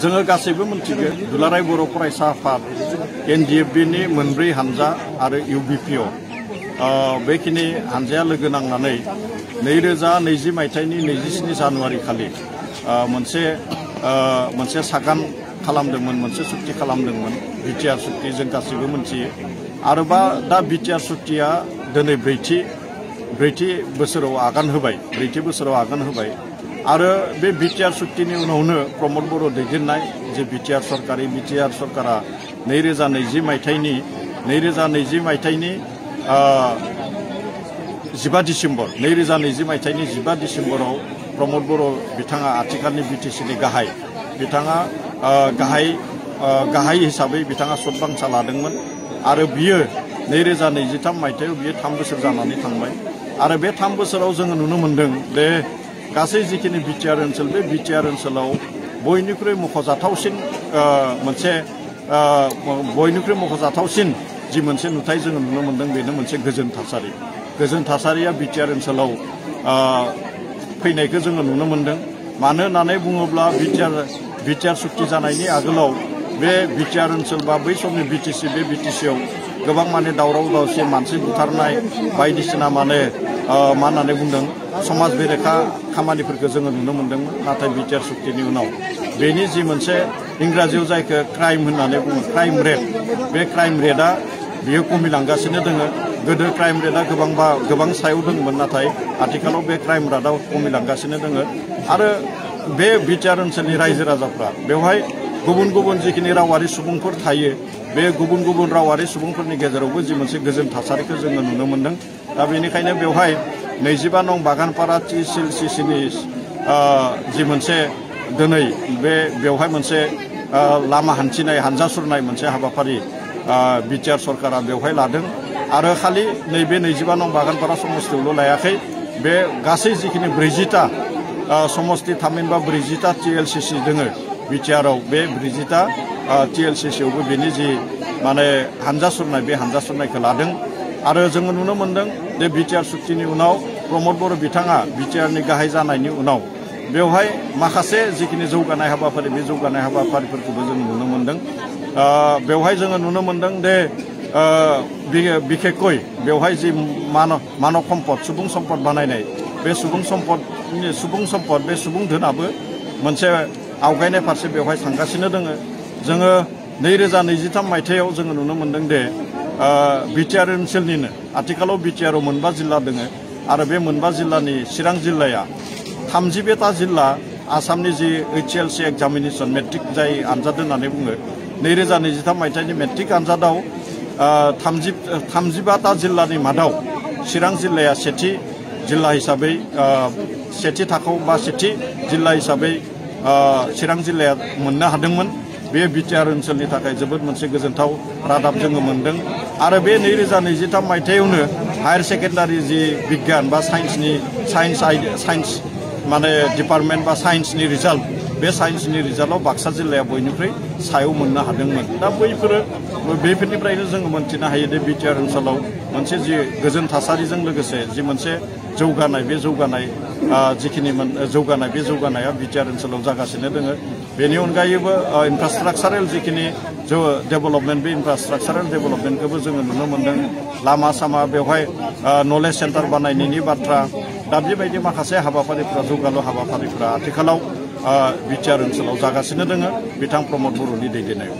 जोङो गासैबो मिथिगौ दुलाराय बर' फरायसा आफाद NDFB-नि मोनब्रै हानजा आरो UBPO बेखिनि हानजाया लोगो नांनानै 2020 मायथाइनि 27 जानुवारि खालि मोनसे सागान खालामदोंमोन, मोनसे सुक्ति खालामदोंमोन। बिटिआर सुक्ति जों गासैबो मिथियो। आरोबा दा बिटिआर सुक्तिया दिनै ब्रैथि बोसोराव आगान होबाय आरो बे बिटिआर सुक्तिनि उनावनो प्रमद बर' दैदेननाय जे बिटिआर सरकारा 2020 मायथाइनि 15 डिसेम्बर 2020 मायथाइनि 15 डिसेम्बराव प्रमद बर' बिथाङा आथिखालनि BTC-नि गाहाय बिथाङा गाहाय हिसाबै बिथाङा सतबांसा लादोंमोन आरो बियो 2023 मायथाइयाव बियो 3 बोसोर जानानै थांबाय आरो बे 3 बोसोराव जोङो नुनो मोनदों बे गासै जिखिनि बिटिआर ओनसोल बे बिटिआर ओनसोलाव बयनिख्रुइ मख'जाथावसिन जि मोनसे नुथाय जोङो नुनो मोनदों बेनो मोनसे गोजोन थासारिया बिटिआर ओनसोलाव फैनायखौ जोङो नुनो मोनदों। मानो होननानै बुङोब्ला बिटिआर सुक्ति जानायनि आगोलाव बे बिटिआर ओनसोल बा बै समनि BTC-आव गोबां माने दावराव दावसि मानसि बुथारनाय बायदिसिना माने मा होननानै बुंदों समाज बेरेखा खामानिफोरखौ जोङो नुनो मोनदोंमोन। नाथाय बिटिआर सुक्तिनि उनाव बेनि जि मोनसे इंराजियाव जायखौ क्राइम होननानै बुङो क्राइम रेट, बे क्राइम रेटआ बियो खमिलांगासिनो दोङो। गोदो क्राइम रेटआ गोबां सायाव दंमोन, नाथाय आथिखालाव बे क्राइम रेटआ खमिलांगासिनो दोङो आरो बे बिटिआर ओनसोलनि रायजो राजाफ्रा बेवहाय गुबुन जिखिनि रावारि सुबुंफोर थायो बे गुबुन रावारि सुबुंफोरनि गेजेरावबो जि मोनसे गोजोन थासारिखौ जोङो नुनो मोनदों। दा बेनिखायनो बेवहाय 25 नं बागानपारा CCनि जि मोनसे दिनै बेवहाय मोनसे लामा हान्थिनाय हानजा सुरनाय मोनसे हाबाफारि बिटिआर सरकारा बेवहाय लादों आरो खालि नैबे 25 नं बागानपारा समस्तियावल' लायाखै, बे गासै जिखिनि 40टा समस्ति थामहिनबा 40टा TLCC दोङो बिटिआरआव, बे 40टा TLCCआवबो बेनि जि माने हानजा सुरनाय बे हानजा सुरनायखौ लादों आरो जोङो नुनो मोनदों जे बिटिआर सुक्तिनि उनाव प्रमद बर' बिथाङा बिटिआरनि गाहाय जानायनि उनाव बेवहाय माखासे जिखिनि जौगानाय हाबाफारि बे जौगानाय हाबाफारिफोरखौबो जों नुनो मोनदों। बेवहाय जोङो नुनो मोनदों जे बिखेखय बेवहाय जि मानव सम्पद सुबुं सम्पद बानायनाय बे सुबुं सम्पद बे सुबुं धोनाबो मोनसे आवगायनाय फारसे बेवहाय थांगासिनो दोङो। जोङो 2023 मायथाइयाव जोङो नुनो मोनदों दे बिटिआर ओनसोलनिनो आथिखालाव बिटिआरआव 9 जिल्ला दोङो आरो बे 9 जिल्लानि चिरां जिल्लाया 32टा जिल्ला आसामनि जि HLC एग्जामिनेसन मेट्रिक जाय आनजाद होननानै बुङो 2023 मायथाइनि मेट्रिक आनजादाव 35टा जिल्लानि मादाव चिरां जिल्लाया सेथि जिल्ला हिसाबै सेथि थाखोआव बा सेथि जिल्ला हिसाबै चिरां जिल्लाया मोननो हादोंमोन। बे बिटिआर ओनसोलनि थाखाय जोबोद मोनसे गोजोनथाव रादाब जोङो मोनदों आरो बे 2023 मायथाइयावनो हायार सेकेन्डारि जि बिगियान बा साइन्स माने डिपार्टमेन्ट बा साइन्सनि रिजाल्ट, बे साइन्सनि रिजाल्टआव बाक्सा जिल्लाया बयनिख्रुइ सायाव मोननो हादोंमोन। दा बेफोरनिफ्रायनो जोङो मोनथिनो हायो दे बिटिआर ओनसोलाव मोनसे जि गोजोन थासारिजों लोगोसे जि मोनसे जौगानाय बे जौगानाया बिटिआर ओनसोलाव जागासिनो दोङो। बेनि अनगायैबो इनफ्रास्ट्राक्चारेल जिखिनि डेभेलपमेन्ट बे इनफ्रास्ट्राक्चारेल डेभेलपमेन्टखौबो जोङो नुनो मोनदों। लामा सामा बेवहाय नलेज सेन्टार बानायनायनि बाथ्रा, दा बेबायदि माखासे हाबाफारिफ्रा जौगालु हाबाफारिफ्रा आथिखालाव बिटिआर ओनसोलाव जागासिनो दोङो बिथां प्रमद बर'नि दैदेननायाव।